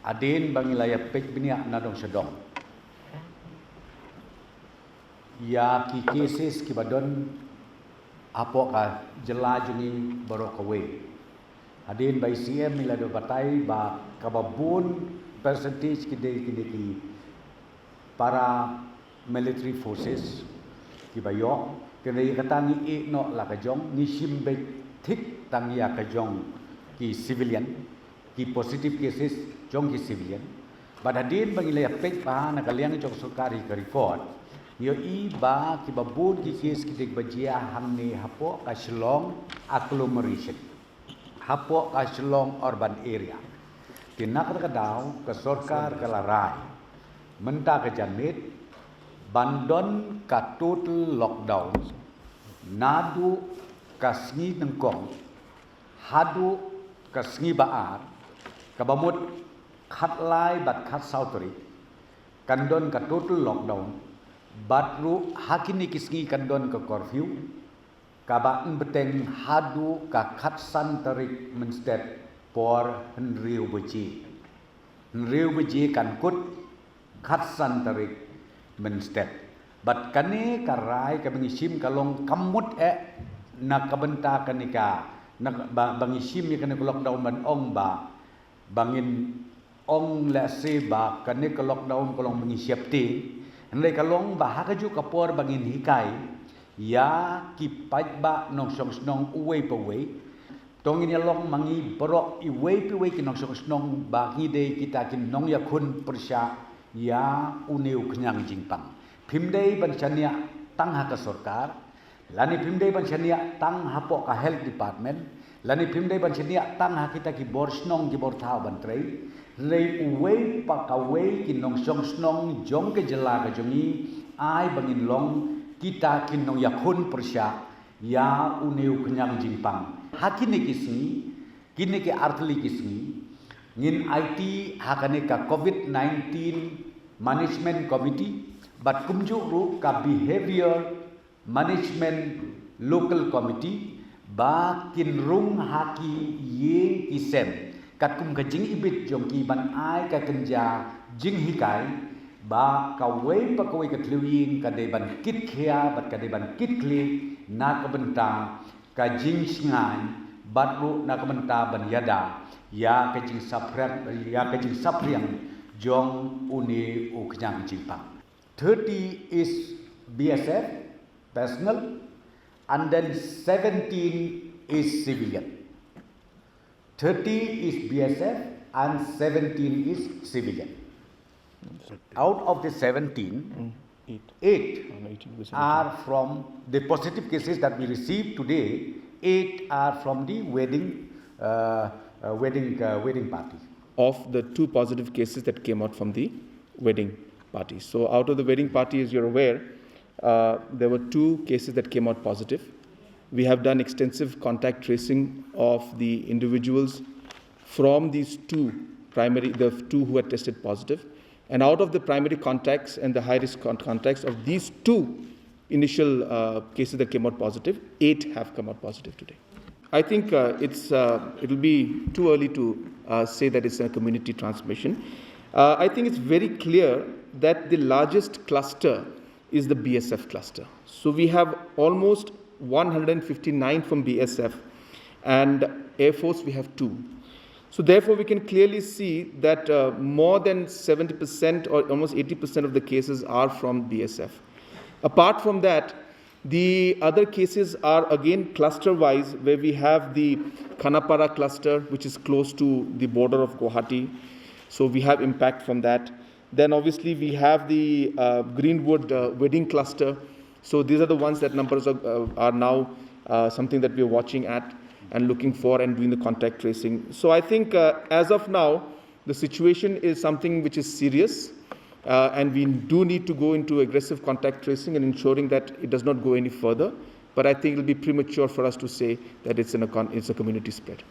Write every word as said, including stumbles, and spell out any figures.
Hadien ba ngi la ïa peit bniah na dong sha dong ïa ki cases kiba don hapoh ka jylla jong ngi baroh kawei. Hadien ba i C M i la da batai ba kaba bun percentage ki dei kine ki para military forces kiba ïoh. Kane ka tang ngi ïeh noh la ka jong, ngi shim beit thik tang ïa ka jong ki civilian, ki positive cases jong ki civilian. Bad hadien ba ngi la ïa peit bha na ka liang jong sorkar ïa ka record, ngi ïohi ba kiba bun ki case ki dei ba jia hangne hapoh ka Shillong agglomeration, hapoh ka Shillong urban area. Te na kata ka daw ka sorkar ka la rai mynta ka janmiet ban don ka total lockdown naduh ka sngi nyngkong haduh ka sngi ba ar, kaba mut khatlai bad khatsaw tarik kan don ka total lockdown, bad ruh ha kine ki sngi kan don ka curfew kaba yn bteng haduh ka khatsan tarik mynstep por hynriew baje. Hynriew baje kan kut, khatsan tarik mynstep. Bad kane ka rai kaba ngi shim ka long kam mut eh na ka bynta kane ka, na ba, ba ngi shim ïa kane ka lockdown ban ong ba, ba ngin ong lehse ba kane ka lockdown ka long ba ngi sheptieng. Hynrei ka long ba ha kajuh ka por ba ngin hikai ïa ki paidbah nongshong shnong uwei pa uwei. To ngin ïa long ma ngi baroh iwei pa iwei ki nongshong shnong ba ngi dei kita ki nongïakhun pyrshah ïa une u khñiang jingpang. Phim dei ban shaniah tang ha ka sorkar, lane phim dei ban shaniah tang hapoh ka health department, lane phim dei ban shaniah tang ha kita ki bor shnong ki bor thaw ban trei. Hynrei uwei pa kawei ki nongshong shnong jong ka jylla ka jong ngi, ai ba ngin long kita ki nongïakhun pyrshah ïa une u khñiang jingpang. Ha kine ki sngi, kine ki artylli ki sngi, ngin aiti ha kane ka covid nineteen management committee bad kumjuh ruh ka behavior management local committee ba kin rung ha ki ïing ki sem katkum ka jingibit jong ki ban ai ka kynja jinghikai ba kawei pa kawei ka thliew ïing ka dei ban kit khia bad ka dei ban kit khlieh na ka bynta ka jingshngaiñ bad ruh na ka bynta ban ïada ïa ka jingsaphriang, ïa ka jingsaphriang jong une u khñiang jingpang. Thirty is B S F personnel and then seventeen is civilian. Thirty is B S F and seventeen is civilian. Out of the seventeen, eight are from the positive cases that we received today, eight are from the wedding, uh, uh, wedding, uh, wedding party. Of the two positive cases that came out from the wedding party. So out of the wedding party, as you're aware, uh, there were two cases that came out positive. We have done extensive contact tracing of the individuals from these two primary, the two who had tested positive. And out of the primary contacts and the high risk con- contacts of these two initial uh, cases that came out positive, eight have come out positive today. I think uh, it's uh, it'll be too early to uh, say that it's a community transmission. Uh, I think it's very clear that the largest cluster is the B S F cluster. So we have almost one hundred fifty-nine from B S F, and Air Force we have two. So therefore, we can clearly see that uh, more than seventy percent or almost eighty percent of the cases are from B S F. Apart from that, the other cases are again cluster wise, where we have the Khanapara cluster, which is close to the border of Guwahati. So we have impact from that. Then obviously we have the uh, Greenwood uh, wedding cluster. So these are the ones that numbers are, uh, are now uh, something that we are watching at and looking for and doing the contact tracing. So I think uh, as of now, the situation is something which is serious, uh, and we do need to go into aggressive contact tracing and ensuring that it does not go any further. But I think it'll be premature for us to say that it's, in a con- it's a community spread.